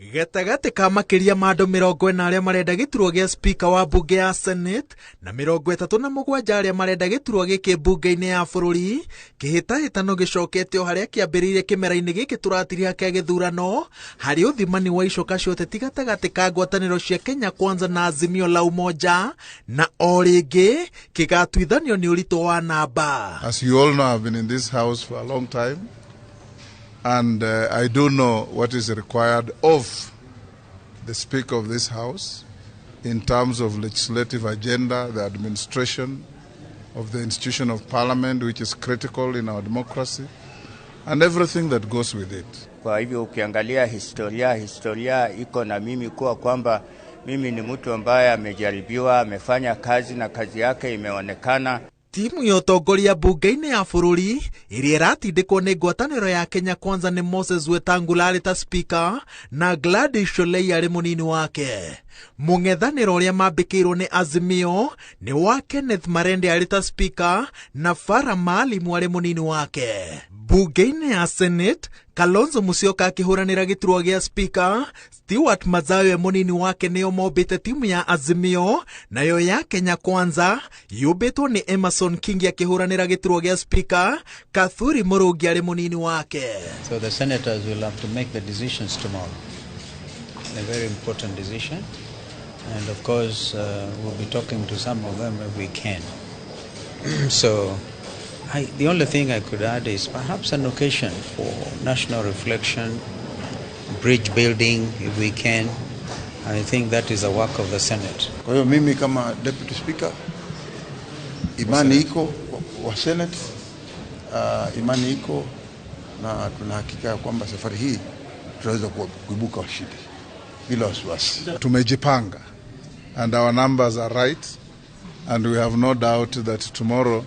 Gatagatĩ ka makĩria ma andũ 40 arĩa marenda gĩturwa gĩa speaker wa mbunge ya Senate na 37 arĩa marenda gĩturwa gĩkĩ mbunge-inĩ ya bũrũri, kĩhĩtahĩtano gĩcokete o harĩa kĩambĩrĩirie kĩmera-inĩ gĩkĩ tũratiriha kĩa gĩthurano harĩ ũthimani wa icoka cia ũteti gatagatĩ ka ngwatanĩro cia Kenya Kwanza na Azimio la Umoja, na o rĩngĩ kĩgatuithanio nĩ ũritũ wa namba. As you all know, I've been in this house for a long time, and I do know what is required of the Speaker of this House in terms of legislative agenda, the administration of the institution of Parliament, which is critical in our democracy, and everything that goes with it. Kwa hivyo ukiangalia historia, historia iko na mimi kuwa kwamba mimi ni mtu ambaye amejaribiwa, amefanya kazi na kazi yake imeonekana. Timu ya ũtongoria mbunge-inĩ ya bũrũri ĩrĩa ĩratindĩkwo nĩ ngwatanĩro ya Kenya Kwanza nĩ Moses Wetangula arĩ ta speaker na Gladys Shollei arĩ mũnini wake. Mũng'ethanĩro ũrĩa mambĩkĩirwo nĩ Azimio nĩ wa Kenneth Marende arĩ ta speaker na Farah Maalim arĩ mũnini wake. Mbunge-inĩ ya Senate, Kalonzo Musyoka akĩhũranĩra gĩturwa gĩa speaker, Stewart Madzayo mũnini wake nĩo mombĩte timu ya Azimio, nayo ya Kenya Kwanza yũmbĩtwo nĩ Emerson Kingi akĩhũranĩra gĩturwa gĩa speaker, Kathuri Mũrũngi arĩ mũnini wake. So the senators will have to make the decisions tomorrow. A very important decision. And of course, we'll be talking to some of them if we can. So the only thing I could add is perhaps an occasion for national reflection, bridge building if we can. I think that is a work of the Senate. Kwa hiyo mimi kama Deputy Speaker, imani iko wa Senate, imani iko na tuna hakika kwamba safari hii tutaweza kuibuka washindi bila wasiwasi. Tumejipanga and our numbers are right, and we have no doubt that tomorrow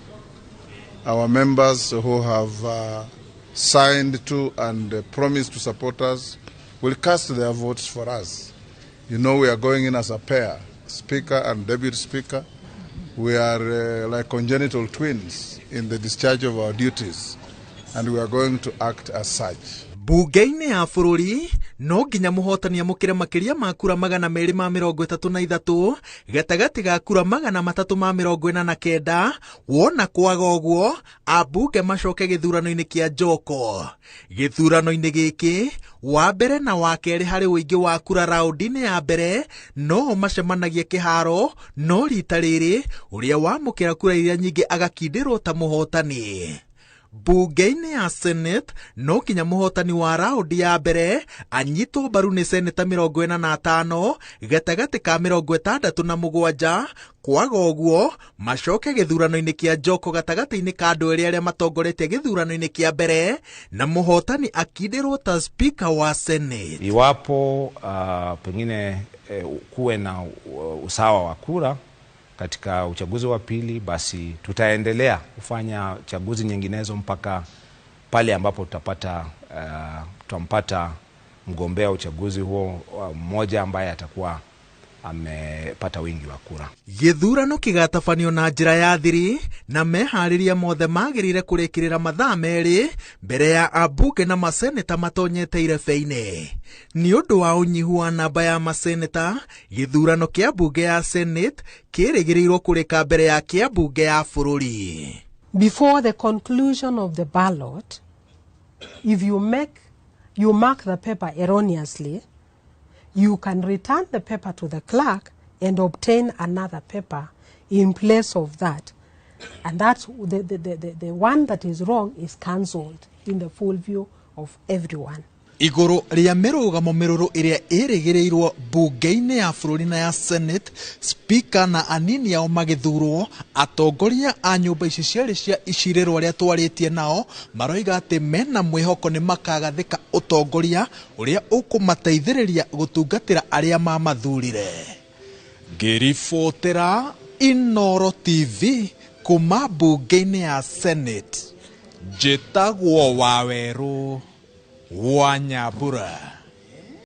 our members who have signed to and promised to support us will cast their votes for us. You know, we are going in as a pair, Speaker and Deputy Speaker. We are like congenital twins in the discharge of our duties, and we are going to act as such. Mbunge-inĩ ya bũrũri no nginya mũhotani amũkĩre makĩria ma kura 233 gatagatĩ ga kura 349. Wona kwaga ũguo, ambunge macoke gĩthurano-inĩ kĩa njoko. Gĩthurano-inĩ gĩkĩ, wa mbere na wa kerĩ harĩ ũingĩ wa kura raũndi-inĩ ya mbere no macemanagie kĩharo, no rita rĩrĩ ũrĩa wamũkĩra kura iria nyingĩ agakindĩrwo ta mũhotani. Mbunge-inĩ ya Senate no nginya mũhotani wa raũndi ya mbere anyitwo mbaru nĩ seneta 45 gatagatĩ ka 67. Kwaga ũguo macoke gĩthurano-inĩ kĩa njoko gatagatĩ-inĩ ka andũ erĩ arĩa matongoretie gĩthurano-inĩ kĩa mbere na mũhotani akindĩrwo ta speaker wa Senate. Iwapo pengine kuwe na usawa wa kura katika uchaguzi wa pili, basi tutaendelea kufanya chaguzi nyinginezo mpaka pale ambapo tutampata mgombea uchaguzi huo mmoja ambaye atakuwa amepata wingi wa kura. Gĩthurano kĩgatabanio na njĩra ya thiri na meharĩria mothe magĩrĩire kũrĩkĩrĩra mathaa 2 mbere ya ambunge na maseneta matonyete irebe-inĩ. Nĩ ũndũ wa ũnyihu wa namba ya maseneta, gĩthurano kĩa mbunge ya Senate kĩrĩgĩrĩirwo kũrĩka mbere ya kĩa mbunge ya bũrũri. Before the conclusion of the ballot, if you mark the paper erroneously, you can return the paper to the clerk and obtain another paper in place of that. And that's the one that is wrong is cancelled in the full view of everyone. Igũrũ rĩa mĩrũgamo mĩrũrũ ĩrĩa ĩrĩgĩrĩirwo mbunge-inĩ ya bũrũri na ya Senate, speaker na anini ao magĩthurwo, atongoria a nyũmba ici cierĩ cia icirĩro arĩa twarĩtie nao maroiga atĩ mena mwĩhoko nĩ makagathĩka ũtongoria ũrĩa ũkũmateithĩrĩria gũtungatĩra arĩa mamathurire. Ngĩribotera Inooro TV kuma mbunge-inĩ ya Senate, njĩtagwo Wawerũ wa Nyambura.